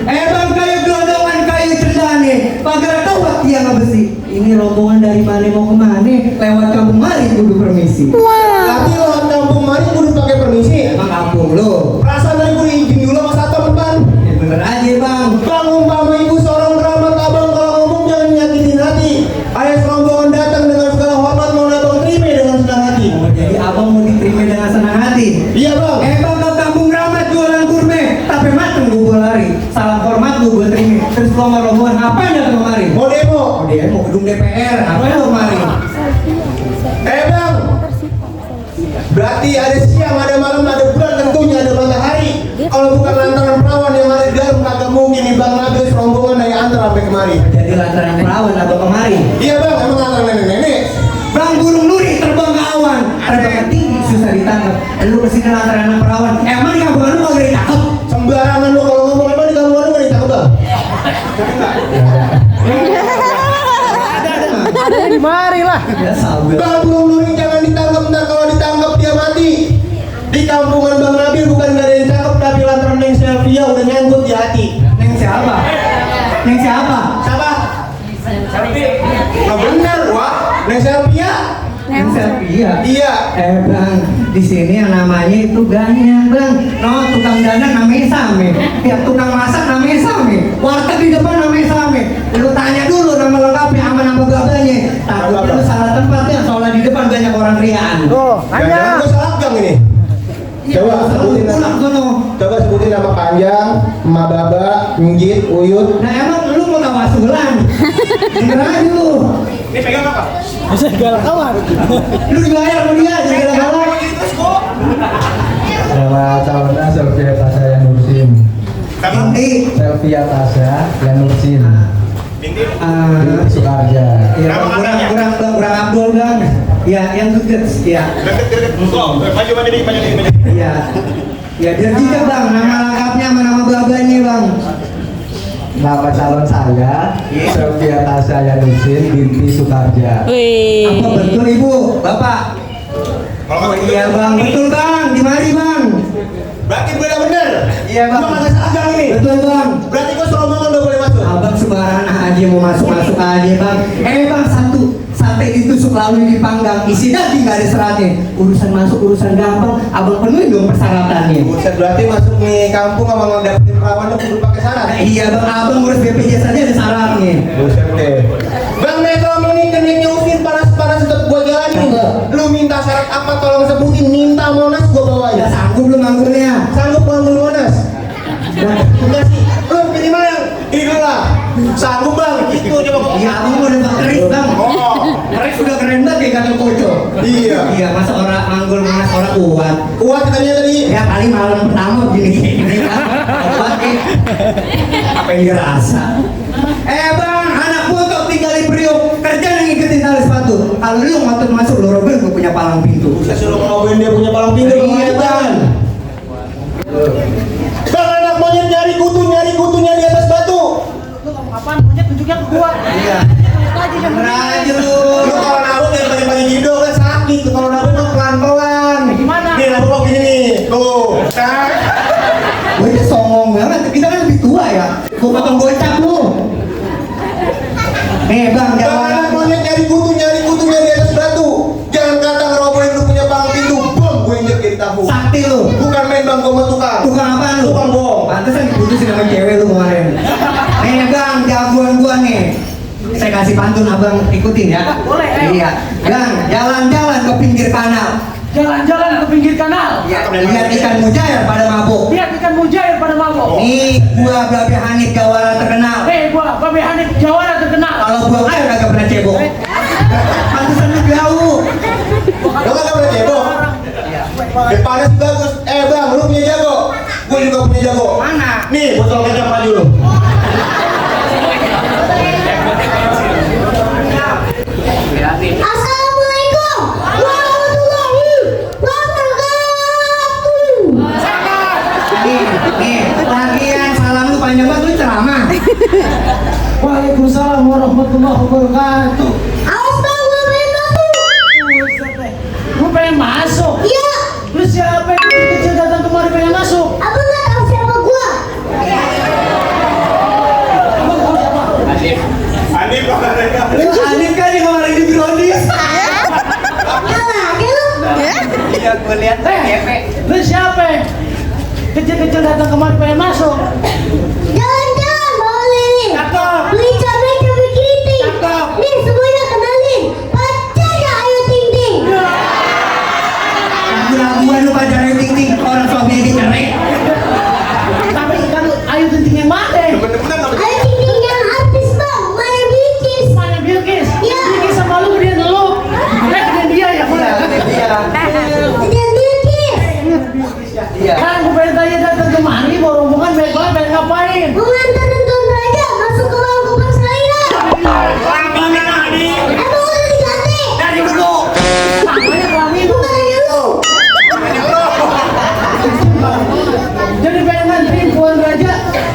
Bang, kayu gelondongan, kayu cendane, pagar kawat tiang besi. Ini rombongan dari mana mau kemana? Lewat kampung mari kudu permisi. Tapi lewat kampung mari kudu pakai permisi. Emang kampung lo? Perasaan dari kudu izin dulu sama satpam depan. Ya bener aja bang. Bang, umpama ibu seorang keramat abang kalau ngomong jangan nyakitin hati. Ayah rombongan datang dengan segala hormat mau abang terima dengan senang hati. Oh, jadi abang mau diterima dengan senang hati? Iya bang. Bang, ke kampung Ramat jualan kurme, tapi mateng gue lari. Salam hormat gue terima. Terus rombongan ngapain datang kemari? Mau demo. Oh dia mau gedung DPR, ngapain lo kemari? Bang, berarti ada siang, ada malam, ada bulan, tentunya ada matahari. Kalau bukan lantaran perawan yang ada di dalam kagak mungkin nih Bang Nabil rombongan dari antar sampai kemari. Jadi lantaran perawan abang kemari? Iya bang, emang lantaran nenek-nenek. Bang, burung nuri terbang ke awan, terbang tinggi susah ditangkap. Lu kesini lantaran perawan, emang di kampung lu gak ditangkap? Sembarangan lu kalau ngomong, emang di kampung lu gak ditangkap bang? Ada di mari lah. Ya sabar. Bang, burung nuri jangan ditangkap, ntar kalau ditangkap dia mati. Di kampungan Bang Nabil bukan gak ada yang cakep, tapi lantaran Neng Selvia udah nyangkut di hati. Neng siapa? Neng siapa? Siapa? Selvia. Nah bener wah, Neng Selvia. Neng Selvia. Iya. Bang, di sini yang namanya itu ganyan bang. No, tukang dandan namanya Same. Tiap tukang masak namanya Same. Warteg di depan namanya Same. Lu tanya dulu nama lengkapnya sama nama gabanya. Takutnya lu salah tempat ya, soalnya di depan banyak orang riaan. Tuh, Jangan hanya. gue salah gang ini. Coba sebutin pulang sono. Coba sebutin nama panjang, Emak Baba, Njit, Uyut. Nah emang lu mau tahu asulan? Dengar aja lu. Ini pegang apa? Bisa galak kawan. Lu dibayar sama dia, jangan galak-galak. Nama calonnya Selvia Tasya Yanursin. Binti. Selvia Tasya Yanursin. Binti Sukarja. Ya, kurang Abdul bang. Ya, yang deket, ya. Maju nih. Iya. Ya, dia juga bang. Nama lengkapnya sama nama babanya bang. Nama calon saya Selvia Tasya Yanursin binti Sukarja. Apa betul ibu, bapak? Oh iya bang, betul bang. Di mari bang. Berarti gue udah bener. Iya bang. Gua kagak salah gang ini. Betul bang. Berarti gue serombongan udah boleh masuk. Abang sembarangan aja mau masuk aja bang. Bang, sate ditusuk lalu dipanggang, isi daging gak ada seratnya. Urusan masuk urusan gampang, abang penuhi dong persyaratannya. Buset, berarti masuk nih kampung sama ngedapetin perawan lu kudu pakai syarat. Iya bang, abang ngurus BPJS aja ada syaratnya. Buset deh. Bang, nih kalau ini keniknya usir panas-panas tetap gua jalanin. Lu minta syarat apa tolong sebutin, minta Monas gua bawain. Ya sanggup lu nganggurnya. Sanggup ngambil Monas? Enggak sih. Lu minimal yang ini dulu lah. Sanggup bang, itu coba. Iya abang udah keris bang. Oh. Keris udah keren banget kayak kata koco. Iya. Iya, masa orang nganggul Monas orang kuat. Kuat katanya tadi. Ya kali malam pertama gini kan. Kuat apa yang dirasa? Bang, anak foto tinggal di Priok, kerja ngikutin tali sepatu. Kalau lu ngotot masuk lu Robin gue punya palang pintu. Saya suruh ngobrolin dia punya palang pintu. Iya bang. Bang, anak monyet nyari kutunya di atas batu. Lu kapan monyet tunjuknya ke gua. Iya. Lagi jam Bener aja Lu lu. kalau nabung jangan banyak-banyak gido kan sakit. Kalau nabung mah pelan-pelan. Gimana? Nih nabung kok gini nih. Tuh. Tak. Gue ini songong banget, kita kan lebih tua ya. Gue potong gocap lu. Bang, Bang, jangan anak monyet nyari kutunya di atas batu. Jangan kata ngerobohin lu punya palang pintu. Bom, gue injek jadi tahu. sakti lu. Bukan main bang, gue mau tukang. Tukang apaan lu? Tukang bohong. Pantesan diputusin sama cewek lu kemarin. Bang, jagoan gua nih. Saya kasih pantun abang ikutin ya. Boleh, ayo. Iya. Bang, jalan-jalan ke pinggir kanal. jalan-jalan ke pinggir kanal. Ya, lihat ikan mujair pada mabuk. Lihat ikan mujair pada mabuk. Nih, gua Babe Hanif Gawara terkenal. Gua Babe Hanif Jawara terkenal. Kalau buang air kagak pernah cebok. Pantesan lu jauh. Lo kagak pernah cebok? Depannya bagus. Bang, lu punya jago. Gue juga punya jago. Mana? Nih, botol kecap maju lu. Assalamualaikum warahmatullahi wabarakatuh. Nih, lagian salam lu panjang banget, lu ceramah. Waalaikumsalam warahmatullahi wabarakatuh. Gue pengen masuk. Iya, Lu siapa yang kecil datang kemari pengen masuk? abang nggak tahu siapa gua? kecil datang kemari pengen masuk. Jalan-jalan bawa lele. Cakep. Beli cabai cabai keriting. Cakep. Nih semuanya kenalin. Pacarnya Ayu Ting Ting. Lagu-laguan lu pacar Ayu Ting Ting, orang suaminya dicerai. Tapi kalau Ayu Ting Ting yang mana? Bener-bener nggak Ayu Ting Ting yang artis bang, Maya Bilkis. Mana Bilkis? Iya. Bilkis sama lu dia dulu. Kemudian dia ya boleh. Dan Bilkis. Iya. Kan gue pengen tanya datang kemari, bawa rombongan baik banget, pengen ngapain? Mau nganterin Tuan Raja masuk ke ruang kubur Selairan. Emang udah diganti? Dari dulu. Namanya kelamin. Bukan hanya lu. Jadi pengen nganterin Tuan Raja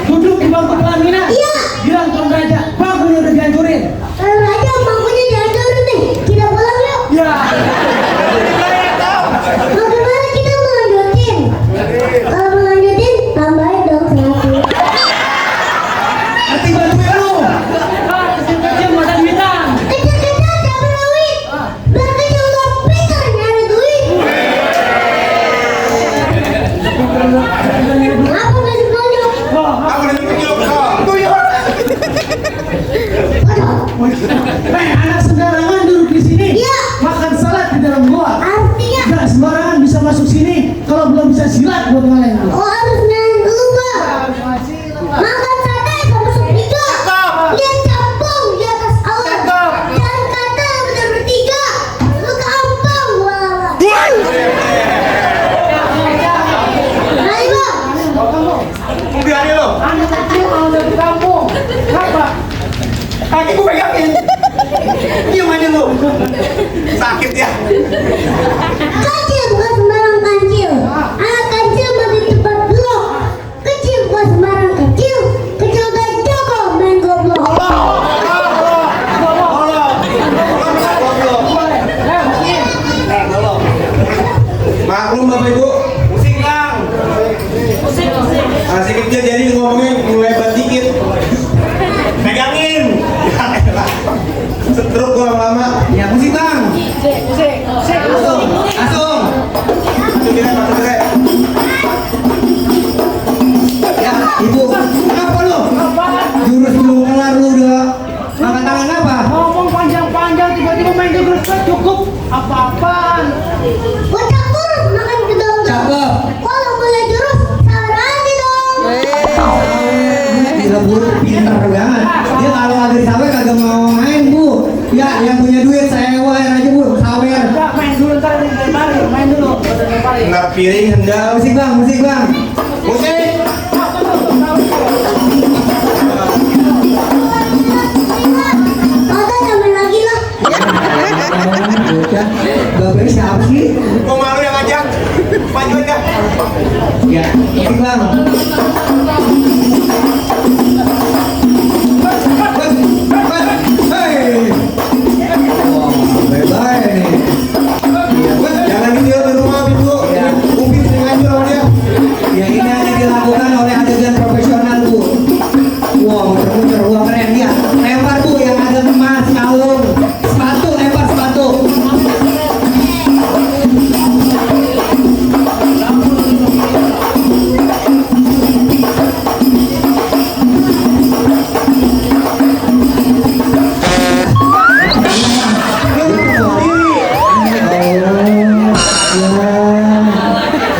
duduk di bangku pelaminan. Iya. Bilang Tuan Raja, bangkunya udah dihancurin. Tuan Raja bangkunya dihancurin nih. Kita pulang yuk. Ya. Mau gimana kita mau lanjutin? Kalau mau lanjutin, tambahin dong satu. Nanti bantuin lu. Ah, kecil-kecil masa duitan. Kecil-kecil dapat duit. Biar kecil gak pintar nyari duit. Apa gak ditonjok? Wah, Kamu udah tunjuk. anak sembarangan duduk di sini. Iya. Makan salad di dalam gua. Artinya, Gak sembarangan bisa masuk sini. Kalau belum bisa silat buat ngalahin gua. oh harus nyanyi dulu bang. Makan sate gak masuk tiga. Lihat campur di atas awan. Jangan kata bener bertiga. Lu gampang gua lawan. Ayo bang. Biarin lo. Anak kecil mau dari kampung. Kenapa? Kaki gue pegangin. Diam aja lu. Sakit ya. Kecil bukan sembarang kancil. Anak kecil mati cepat blok. Kecil bukan sembarang kecil. Kecil gak jago main goblok. Maklum Bapak Ibu. Musik bang. Masih kecil jadi ngomongnya ngelebat dikit. Pegangin. Setruk gua lama-lama. Ya musik bang. Langsung. Langsung. Masuk direk, masuk direk. Ya ibu. Kenapa lu? Jurus belum kelar lu udah. Angkat tangan apa? Ngomong panjang-panjang tiba-tiba main jurus cukup apa-apaan. Bocah kurus makan gedong. Cakep. Kalau boleh jurus, sarani dong. Gila bu, pintar banget. Dia kalau ada sawer kagak mau main bu. Ya yang punya duit sewa aja bu, sawer. Udah main dulu ntar dari balik, main dulu. Dari balik. Hendak piring, hendak. Musik bang, musik bang. Musik. Oke, sampai lagi lah. Bocah, bapaknya siapa sih? Kok malu yang ngajak? Majuan dah. Ya, musik bang. Hei. Wah, bye-bye nih. Jangan gitu di rumah Ibu. Ya. Umi sering ngajur sama dia. Ya ini hanya dilakukan oleh adegan profesional bu. Wow, muter-muter, wah keren dia. Lempar bu yang ada emas, kalung, sepatu, lempar sepatu.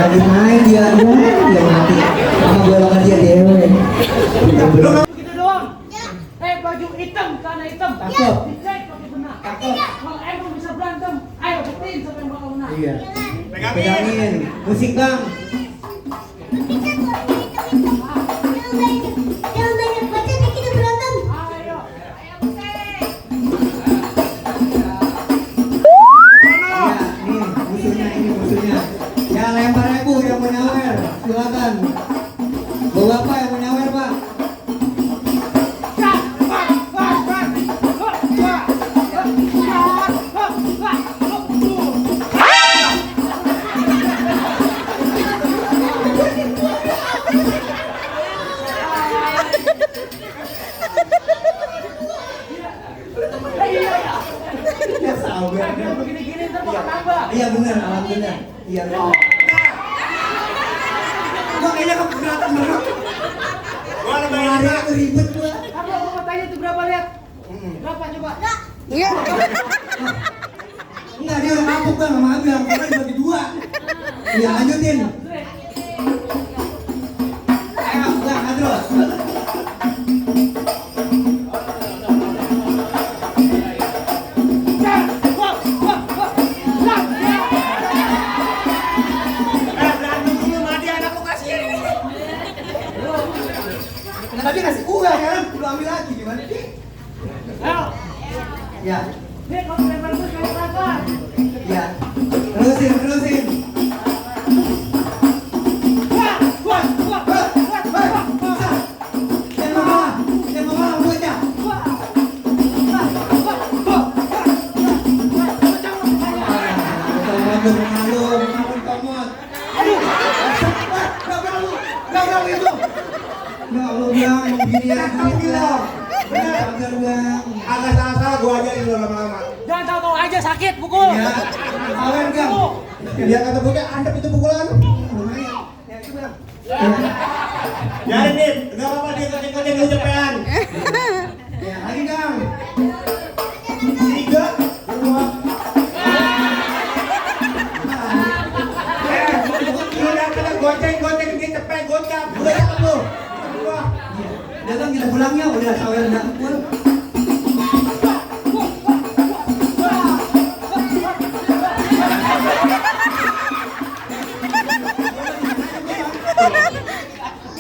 Lagi main dia mati sama golongan dia dewe. Gitu doang. Baju hitam, celana hitam. Cakep. Dicek pakai benang. Cakep. Kalau emang bisa berantem, ayo buktiin siapa yang bakal menang. Iya. Pegangin. Musik bang. Yang banyak baca nih kita berantem. Ayo. Ya, nih musuhnya ini musuhnya. Ya lemparnya bu yang mau nyawer. Silakan. Bawa apa yang mau nyawer pak? Ya sabar. Begini-gini ntar bakal tambah. Iya benar, alhamdulillah. Iya benar. Gua kayaknya Lari aku ribet gua. Apa gua mau tanya itu berapa lihat? Berapa coba? Enggak, dia udah mabuk bang sama Abang, karena dibagi dua. Iya lanjutin. Ayo bang, terus. Berantem dulu sama dia, anak lu kasihan. Nah, tadi kasih gua kan, lu ambil lagi gimana? Ayo. Ya, Nih kalau lempar terus kayak berapa? ya. Terusin, terusin. Jangan mau bocah. Agak salah-salah gua ajarin lu lama-lama. Jangan tahu-tahu aja sakit pukul. Dia kata bocah, antep itu pukulan. Biarin nih, enggak apa-apa dia koceng-koceng lu cepean. Lagi Kang. 3, 2. Lu udah kena goceng-goceng dia cepet gocap. Udah cakep lu. Dua. Datang kita pulangnya udah sawer enggak pukul.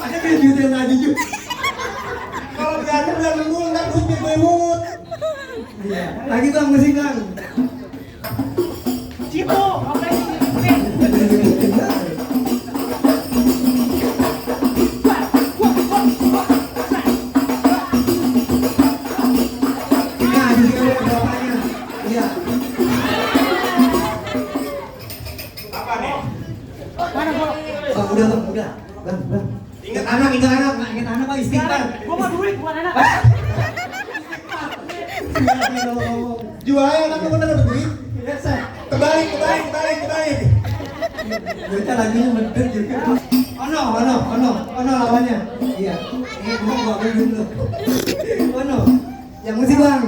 Ada kayak gitu yang ngaji juga. Kalau berantem berantem mulu ntar duit gue mut. Iya. Lagi Bang, musik Bang. Cipo, apa ini? Nah, di sini ada bapaknya. Iya. Apa nih? Mana gua? Oh, udah Bang, udah. Bang. Ingat anak, Bang, istighfar. Gua mau duit bukan anak. Jualnya anak lu bener dapet duit. Biasa. Kebalik. Bocah lagunya bener juga. Ono lawannya. Iya. Ini gua dulu. Ono. Yang musik Bang.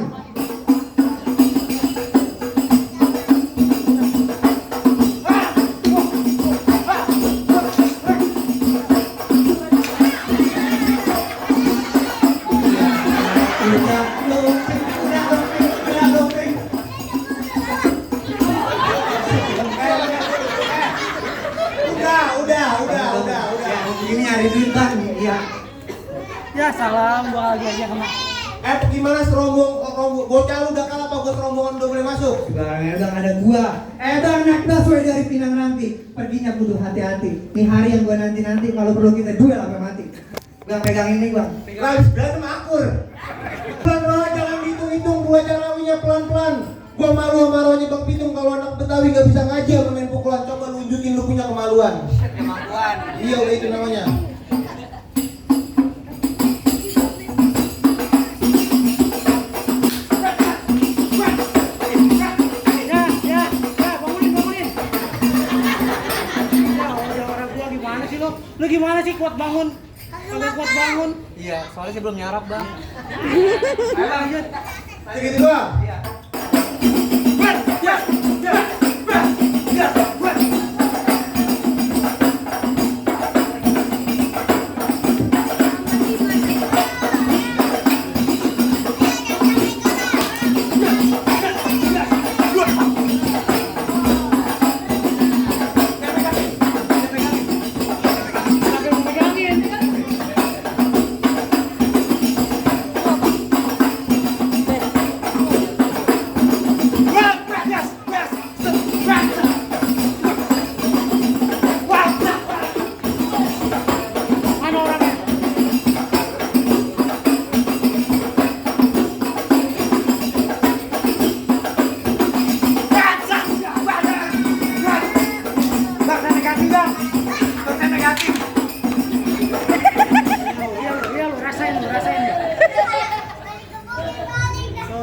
Udah. Ini nyari duit Bang. Iya. Ya salam gua lagi aja kena. Gimana serombong bocah lu udah kalah apa gua serombongan udah boleh masuk? Sekarang Bang ada gua. Bang anak busway dari Pinang nanti. Perginya kudu hati-hati. Ini hari yang gua nanti kalau perlu kita duel sampai mati. Bang pegang ini Bang. Habis berantem akur. Pelan-pelan jangan hitung-hitung gua carawinya pelan-pelan. Gua malu sama rohnya Bang Pitung kalau anak Betawi gak bisa ngaji sama main pukulan. Coba lu unjukin lu punya kemaluan. Kemampuan. Iya udah itu namanya. Ya, bangunin. Ya, orang gua gimana sih lo? Lu gimana sih kuat bangun? Kagak kuat bangun. Iya, soalnya saya belum nyarap Bang. Ayo lanjut. Segitu doang.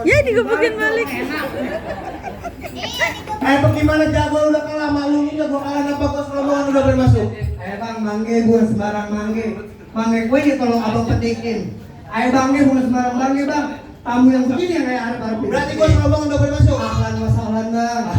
Ya digebukin balik. Bagaimana jago udah kalah malu udah gua kalah apa gua serombongan udah boleh masuk. Bang, mangge gua sembarang mangge. Mangga kue nih tolong abang petikin. Ayo bang nih bukan sembarang bang nih bang. Tamu yang begini yang kayak Arab. Berarti gua serombongan udah boleh masuk. Ahlan wa sahlan bang.